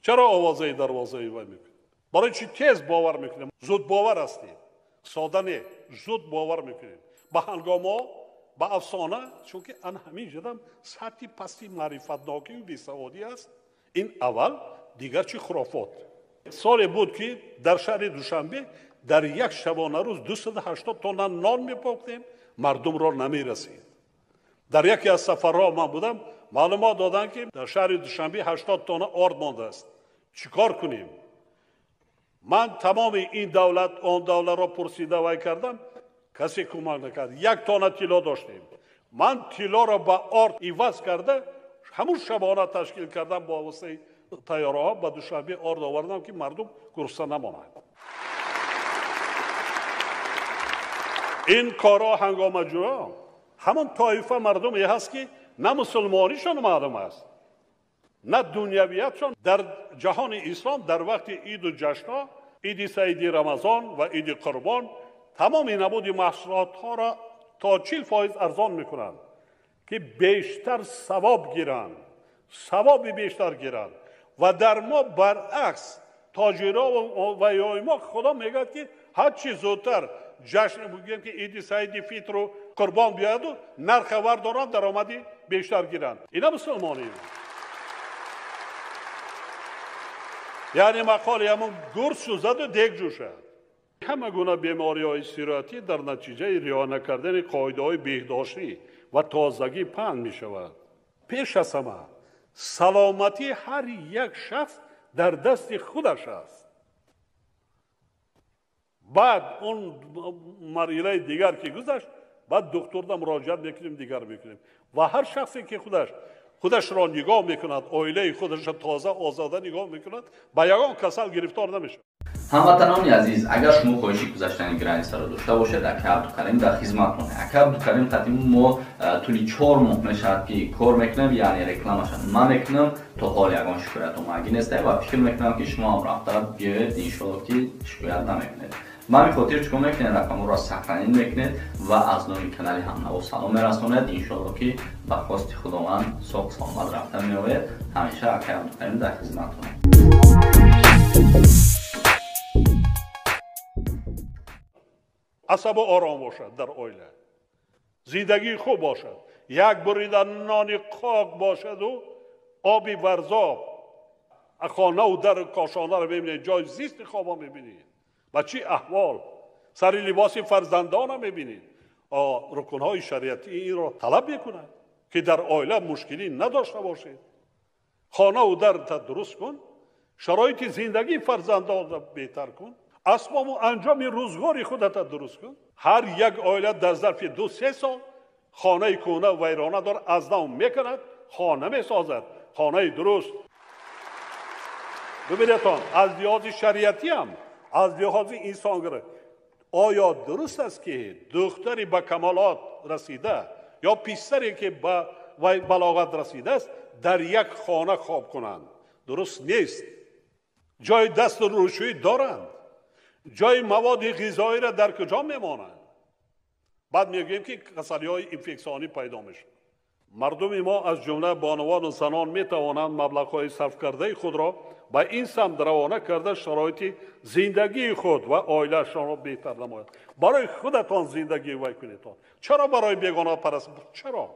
Чаро овозаи дарвозаи вай мекунем? Барои чӣ тез бовар мекунем? Зуд бовар ҳастем. Сода не, зуд бовар мекунем. Ба ҳангомо, ба афсона, чунки ан ҳамин ҷадам сатҳи пасти маърифатнокию бесаводӣ аст. Ин аввал, дигар чӣ хурофот. Соле буд ки дар шаҳри Душанбе дар як шабонарӯз 280 тонна нон мепохтем, мардумро намерасид. Дар яке аз сафарҳо ман будам, маълумот доданд ки дар шаҳри Душанбе 80 тонна орд мондааст. Чӣ кор кунем? Ман тамоми ин давлат, он давлатро пурсида вай кардам, касе кӯмак накард. 1 тонна тилло доштем. Ман тиллоро ба орд иваз карда, ҳамун шабона ташкил кардам бо воситаи тайёраҳо ба Душанбе орд овардам ки мардум гурусна намонад. Ин корҳо ҳангомаҷӯё ҳамон тоифа мардуме ҳаст ки на мусулмонишон маълум аст, на дунявиятшон. Дар ҷаҳони ислом дар вақти иду ҷашнҳо, иди саиди Рамазон ва иди Қурбон, тамоми намуди маҳсулотҳоро то 40% арзон мекунанд ки бештар савоб гиранд, савоби бештар гиранд. Ва дар мо баръакс тоҷиро ва ёи мо Худо мегӯяд ки ҳар чӣ зудтар ҷашн бигӯем ки иди саиди фитру қурбон биёяду нарха вардоранд, даромади бештар гиранд. Ина мусулмонем. Яъне мақоли ҳамон гурд сӯзаду дег ҷӯшад. Ҳама гуна бемориҳои сироятӣ дар натиҷаи риоя накардани қоидаҳои беҳдоштӣ ва тозагӣ паҳн мешавад. Пеш аз ҳама саломатии ҳар як шахс дар дасти худаш аст. Баъд он марҳилаи дигар ки гузашт, баъд духтурда муроҷиат мекунем, дигар мекунем. Ва ҳар шахсе ки худашро нигоҳ мекунад, оилаи худашро тоза озода нигоҳ мекунад, ба ягон касал гирифтор намешавад. Ҳамватанони азиз, агар шумо хоҳиши гузаштани границаро дошта бошед, ака Абдукарим дар хизматон. Ака Абдукарим қадим мо тӯли 4 моҳ мешавад ки кор мекунем, яъне рекламаша ман мекунам, то ҳол ягон шикоят омадагӣ нест ва фикр мекунам ки шумо ҳам рафта биёед, иншоалло ки шикоят намекунед. Ба ҳамин хотир чикор мекунед? Рақамҳоро сохранид мекунед ва аз номи канали Ҳамнаво салом мерасонед. Иншоалло ки ба хости Худованд соғ саломат рафта меоед. Ҳамеша ака Абдукарим дар хизматон. Асабу ором бошад дар оила, зиндагии хуб бошад, як бурида нони қоқ бошаду оби варзоб, хонаву дару кошонаро мебинед, ҷои зисти хобо мебинед, ба чӣ аҳвол, сари либоси фарзандона мебинед. Рукунҳои шариатӣ инро талаб мекунад ки дар оила мушкилӣ надошта бошед. Хонаву дарта дуруст кун, шароити зиндагии фарзандонро беҳтар кун, асбобу анҷоми рӯзгори худата дуруст кун. Ҳар як оила дар зарфи 2-3 сол хонаи кӯҳна вайрона дор аз нав мекунад, хона месозад, хонаи дуруст. Бибинедтон, аз лиҳози шариатиам, аз лиҳози инсонгарӣ, оё дуруст аст ки духтари ба камолот расида ё писаре ки ба балоғат расидааст дар як хона хоб кунанд? Дуруст нест. Ҷои дасту рӯшӯӣ доранд, ҷои маводи ғизоиро дар куҷо мемонанд? Баъд мегӯем ки касалиҳои инфексионӣ пайдо мешавад. Мардуми мо аз ҷумла бонувану занон метавонанд маблағҳои сарфкардаи худро ба ин самт равона карда шароити зиндагии худ ва оилаашонро беҳтар намояд. Барои худатон зиндагӣ вай кунедтон. Чаро барои бегонапараст? Чаро?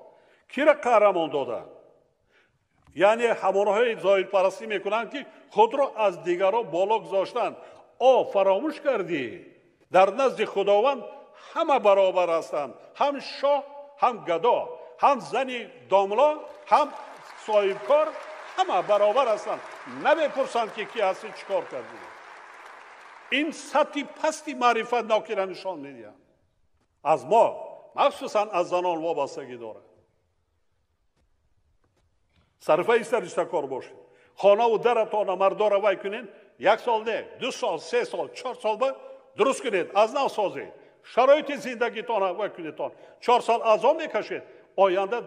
Кира қаҳрамон доданд? Яъне ҳамонҳои зоҳирпарастӣ мекунанд ки худро аз дигарон боло гузоштанд. Фаромӯш кардӣ, дар назди Худованд ҳама баробар ҳастанд, ҳам шоҳ, ҳам гадо, ҳам зани домло, ҳам соҳибкор, ҳама баробар ҳастанд. Намепурсанд ки ки ҳастӣ, чӣ кор кардӣ. Ин сатҳи пасти маърифатнокиро нишон медиҳад. Аз мо, махсусан аз занон вобастагӣ дорад. Сарфаи сариштакор бошед, хонаву даратона мардора вай кунед, 1 сол не, 2 сол, 3 сол, 4 сол ба дуруст кунед, аз нав созед, шароити зиндагитона вай кунедтон. 4 сол азоб мекашед, оянда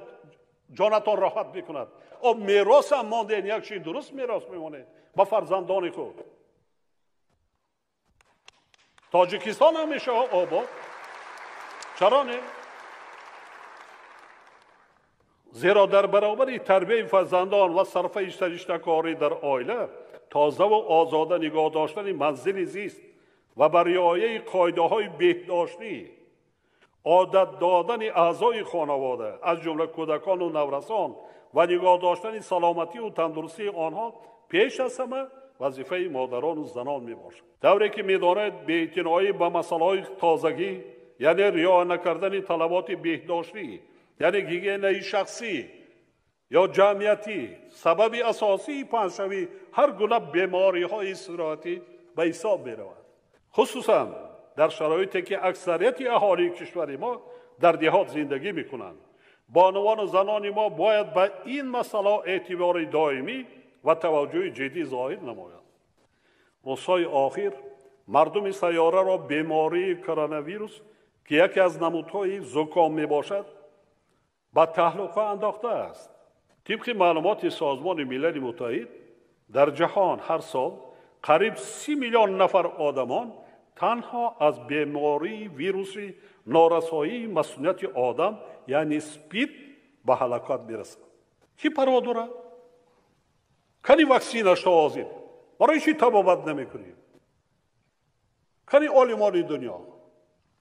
ҷонатон роҳат мекунад. Меросам мондед, як чиз дуруст мерос мемонед ба фарзандони худ. Тоҷикистон ҳам мешавад обод. Чаро не? Зеро дар баробари тарбияи фарзандон ва сарфаи сариштакорӣ дар оила тоза ва озода нигоҳ доштани манзили зист ва ба риояи қоидаҳои беҳдоштӣ одат додани аъзои хонавода аз ҷумла кӯдакону наврасон ва нигоҳ доштани саломатию тандурустии онҳо пеш аз ҳама вазифаи модарону занон мебошад. Тавре ки медонед, беэътиноӣ ба масъалаҳои тозагӣ, яъне риоя накардани талаботи беҳдоштӣ, яъне гигиенаи шахсӣ ё ҷамъиятӣ сабаби асосии паҳншавии ҳар гуна бемориҳои сироятӣ ба ҳисоб меравад. Хусусан дар шароите ки аксарияти аҳолии кишвари мо дар деҳот зиндагӣ мекунанд, бонувону занони мо бояд ба ин масъала эътибори доимӣ ва таваҷҷӯҳи ҷиддӣ зоҳир намоянд. Рӯзҳои охир мардуми сайёраро бемории коронавирус, ки яке аз намудҳои зуком мебошад, ба таҳлука андохтааст. Тибқи маълумоти Созмони Милали Муттаҳид, дар ҷаҳон ҳар сол қариб 30 миллион нафар одамон танҳо аз бемории вируси норасоии масунияти одам, яъне СПИД, ба ҳалокат мерасанд. Чӣ парво дорад? Кани ваксинаш то ҳозир? Барои чӣ табобат намекунем? Кани олимони дунё?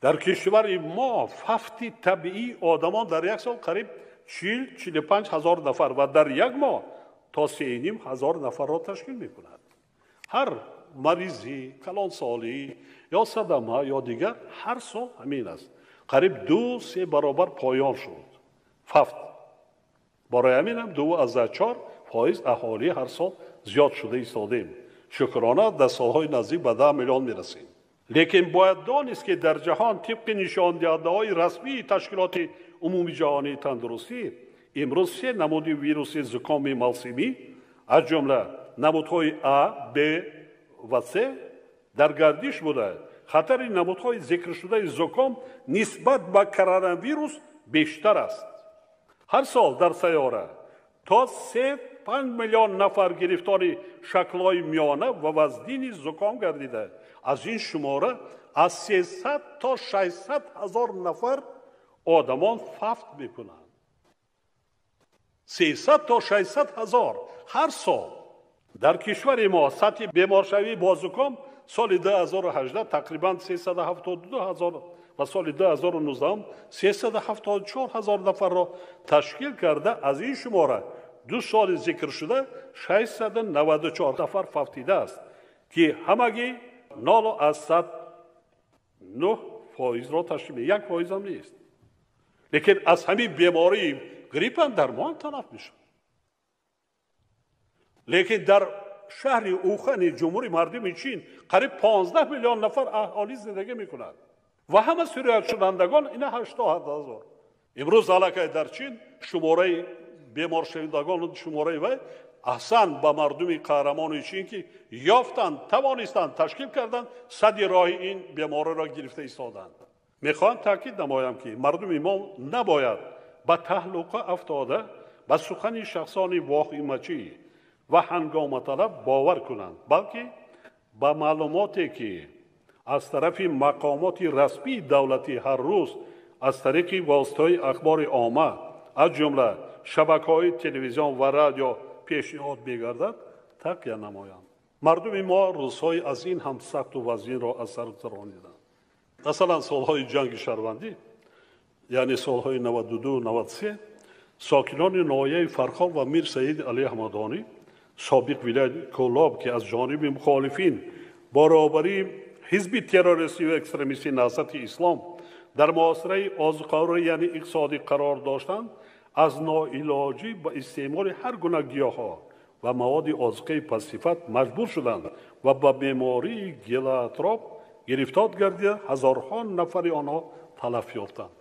Дар кишвари мо фавти табиии одамон дар як сол қариб 40-45 ҳазор нафар ва дар як моҳ то 3,5 ҳазор нафарро ташкил мекунад. Ҳар маризӣ, калонсолӣ ё садама ё дигар ҳар сол ҳамин аст. Қариб 2-3 баробар поён шуд фавт. Барои ҳамин ҳам 2,4% аҳолӣ ҳар сол зиёд шуда истодаем. Шукрона, дар солҳои наздик ба 10 миллион мерасем. Лекин бояд донист, ки дар ҷаҳон тибқи нишондиҳандаҳои расмии Ташкилоти Умумиҷаҳонии тандурустӣ имрӯз се намуди вируси зукоми мавсимӣ, аз ҷумла намудҳои А, Б ва С дар гардиш буда, хатари намудҳои зикршудаи зуком нисбат ба коронавирус бештар аст. Ҳар сол дар сайёра то 3-5 миллион нафар гирифтори шаклҳои миёна ва вазнини зуком гардида, аз ин шумора аз 300 то 600 ҳазор нафар одамон фавт мекунанд. 300 то 600 ҳазор ҳар сол. Дар кишвари мо сатҳи беморшавӣ бо зуком соли 2018 тақрибан 372 ҳазор ва соли 2019 374 ҳазор нафарро ташкил карда, аз ин шумора ду соли зикршуда 694 нафар фавтидааст, ки ҳамагӣ 0,9%-ро ташкил медиҳад, 1% ҳам нест. Лекин аз ҳамин бемории грипп ҳам дармон талаф мешавад. Лекин дар шаҳри Ухани Ҷумҳури Мардуми Чин қариб 15 миллион нафар аҳолӣ зиндагӣ мекунад ва ҳама сироятшудандагон ина 80 ҳазор. Имрӯз аллакай дар Чин шумораи беморшавандагон шумораи вай аҳсан ба мардуми қаҳрамони Чин, ки ёфтанд, тавонистанд, ташкил карданд, сади роҳи ин бемориро гирифта истоданд. Мехоҳам таъкид намоям, ки мардуми мо набояд ба таҳлука афтода ба сухани шахсони воҳимачӣ ва ҳангоматалаб бовар кунанд, балки ба маълумоте, ки аз тарафи мақомоти расмии давлатӣ ҳар рӯз аз тариқи воситаҳои ахбори омма, аз ҷумла шабакаҳои телевизион ва радио пешниҳод мегардад, тақия намоянд. Мардуми мо рӯзҳои аз ин ҳам сахту вазнинро аз сар гузарониданд. Масалан, солҳои ҷанги шаҳрвандӣ, яъне солҳои 92-93, сокинони ноҳияи Фархор ва Мир Саид Али Ҳамадонӣ, собиқ вилояти Кӯлоб, ки аз ҷониби мухолифин бо роҳбарии ҳизби террористию экстремистии Наҳзати Ислом дар муҳосираи озуқаворӣ, яъне иқтисодӣ қарор доштанд, аз ноилоҷӣ ба истеъмоли ҳар гуна гиёҳҳо ва маводи озуқаи пастсифат маҷбур шуданд ва ба бемории гелатроп гирифтор гардида, ҳазорҳо нафари онҳо талаф ёфтанд.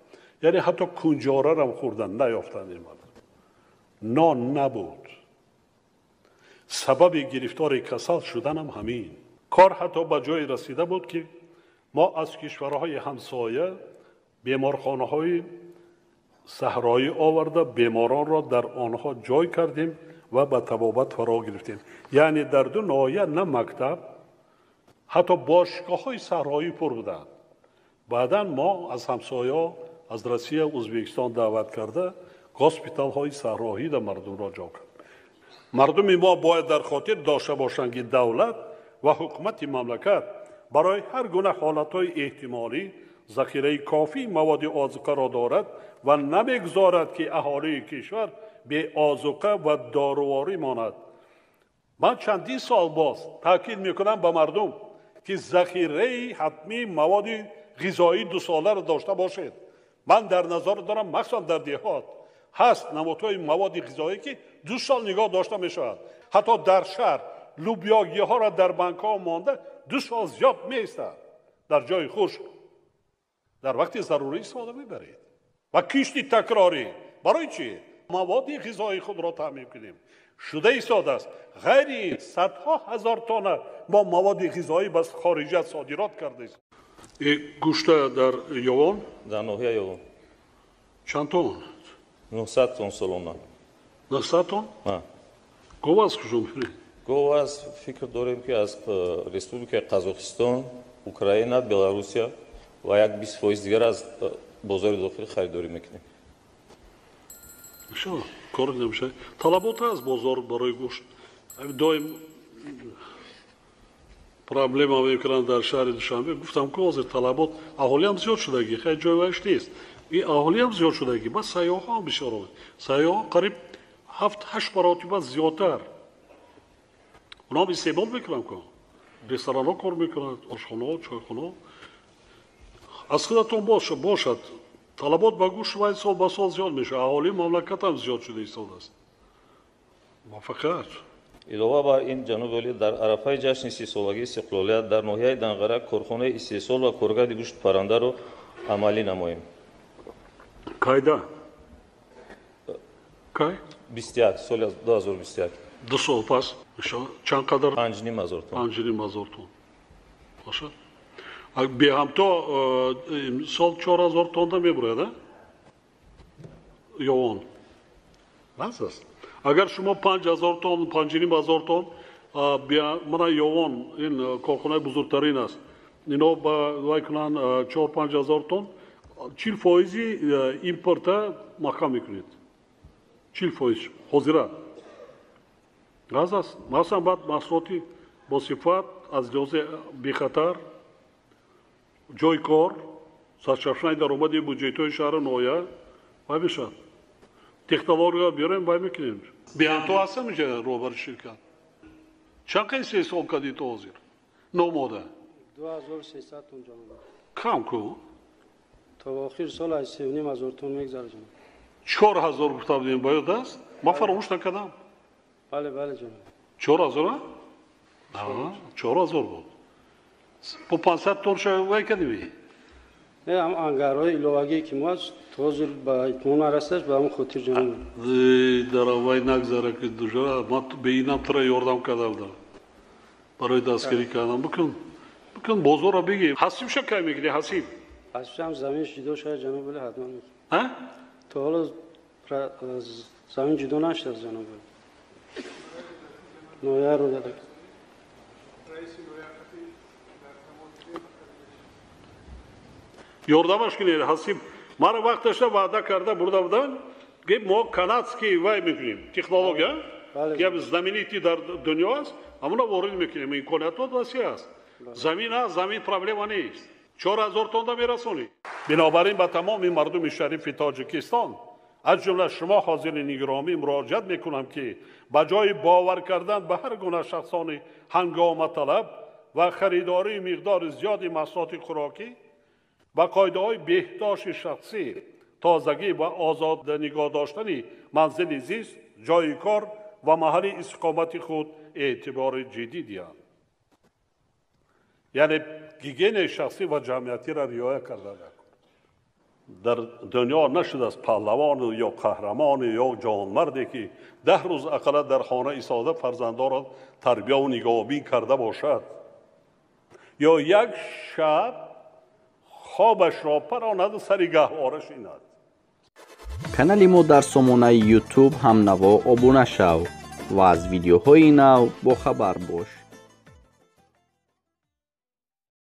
Яъне ҳатто кунҷорарам хӯрдан наёфтанд. Ин нон набуд. Сабаби гирифтори касал шуданам ҳамин. Кор ҳатто ба ҷое расида буд, ки мо аз кишварҳои ҳамсоя беморхонаҳои саҳроӣ оварда, беморонро дар онҳо ҷой кардем ва ба табобат фаро гирифтем. Яъне дар ду ноҳия на мактаб, ҳатто бошгоҳҳои саҳроӣ пур буданд. Баъдан мо аз ҳамсояҳо, аз Россия, Ӯзбекистон даъват карда, госпиталҳои саҳроида мардумро ҷо кардем. Мардуми мо бояд дар хотир дошта бошанд, ки давлат ва ҳукумати мамлакат барои ҳар гуна ҳолатҳои эҳтимолӣ захираи кофии маводи озуқаро дорад ва намегузорад, ки аҳолии кишвар беозуқа ва доруворӣ монад. Ман чандин сол боз таъкид мекунам ба мардум, ки захираи ҳатмии маводи ғизоии дусоларо дошта бошед. Ман дар назар дорам, махсусан дар деҳот ҳаст намудҳои маводи ғизоӣ, ки 2 сол нигоҳ дошта мешавад. Ҳатто дар шаҳр лӯбиёгиҳоро дар банкҳо монда 2 сол зиёд меистад дар ҷои хушк. Дар вақти зарурӣ истифода мебаред. Ва кишти такрорӣ барои чӣ? Маводи ғизоии худро таъмин кунем. Шуда истодааст. Ғайри ин садҳо ҳазор тонна мо маводи ғизоӣ ба хориҷа содирот кардаем. Гӯшта дар Ёвон? Дар ноҳияи Ёвон. Чанд тон? 900 тон солона. 900 тон? Ҳа. Гов аз куҷо мебаред? Гов аз фикр дорем, ки аз Республикаи Қазоқистон, Украина, Беларусия ва як 20% дигар аз бозори дохилӣ харидорӣ мекунем. Иншоалло, кор намешавад. Талабот ҳаст бозор барои гӯшт. Доим проблема мекунанд дар шаҳри Душанбе. Гуфтам, ки ҳозир талабот аҳолиам зиёд шудагӣ, хеле ҷои вайш нест. Ин аҳолиам зиёд шудагӣ, баъд сайёҳҳо бисёр омад. Сайёҳҳо қариб 7-8 маротиба зиёдтар. Онҳо истеъмол мекунанд ку. Ресторанҳо кор мекунанд, ошхонаҳо, чойхонаҳо. Аз худатон бошад. Талабот ба гӯшт вай сол ба сол зиёд мешавад. Аҳолии мамлакат ҳам зиёд шуда истодааст. Муваффақият. Илова бар ин, ҷаноби олӣ, дар арафаи ҷашни 30-солагии истиқлолият дар ноҳияи Данғара корхонаи истеҳсол ва коргарди гӯшти паррандаро амалӣ намоем. Кайда? Кай? 21, соли 2021. 2 сол пас. Чанд қадар? 5,5 ҳазор тон. 5,5 ҳазор тон. Бошад. Беҳамто сол 4 000 тонна мебурад, а? Ёвон. Бас аст. Агар шумо 5000 тон, 5,5 ҳазор тон, мана Ёвон, ин корхонаи бузургтарин аст. Ино ба вай кунанд 4-5 ҳазор тон, 40% импорта маҳкам мекунед. 40% ҳозира. Газ аст. Масалан, баъд маҳсулоти босифат, аз лиҳози бехатар, ҷои кор, сарчашмаи даромади буҷетҳои шаҳру ноҳия вай мешавад. Технология биёрем, вай мекунем. Беҳамто ҳастам инҷа роҳбари ширкат. Чанд қа истеҳсол кардӣ то ҳозир? Номода. 2300 тон, ҷаноб. Кам ку? То охир сол аз 3,5 ҳазор тон мегзарад, ҷаноб. 4000 гуфта будем, ба ёд аст? Ман фаромӯш накардам. Бале, бале, ҷаноб. 4000? 4000 буд. Бо 500 тон ша вай кардӣ? Не, ҳам ангарҳои иловагие ки мо аст, то ҳозир ба итмом нарасидааст, ба ҳамон хотир, ҷаноб. Дар вай нагзара, ки дужара, ман бе инам тура ёрдам карда будам. Барои дастгирӣ кардан. Бикун, бикун, бозорро бигир. Ҳасибша кай мегирӣ, ҳасиб? Ҳасиб замин ҷудо шуда, ҷаноб, вале ҳатман мекунем. Ҳа? То ҳоло замин ҷудо нашудааст, ҷаноб. Ноҳияро дада. Ёрдамаш кунед, ҳасиб. Мара вақташа ваъда карда бурда буданд, ки мо канадский вай мекунем, технология, ки знаменитый дар дунё аст, ҳамона ворид мекунем. Имкониятот васеъ аст. Замин аст, замин проблема нест. 4000 тонда мерасонӣ. Бинобар ин ба тамоми мардуми шарифи Тоҷикистон, аз ҷумла шумо ҳозирини гиромӣ, муроҷиат мекунам, ки ба ҷои бовар кардан ба ҳар гуна шахсони ҳангоматалаб ва харидории миқдори зиёди маҳсулоти хӯрокӣ, ба қоидаҳои беҳдошти шахсӣ, тозагӣ ва озод нигоҳ доштани манзили зист, ҷои кор ва маҳалли истиқомати худ эътибори ҷиддӣ диҳанд. Яъне гигиенаи шахсӣ ва ҷамъиятиро риоя карда накун. Дар дунё нашудааст паҳлавону ё қаҳрамону ё ҷавонмарде, ки 10 рӯз ақалла дар хона истода фарзандонро тарбияву нигоҳубин карда бошад ё як шаб хобашро паронаду сари гаҳвора шинад. Канали мо дар сомонаи YouTube ҳамнаво обуна шав ва аз видеоҳои нав бохабар бош.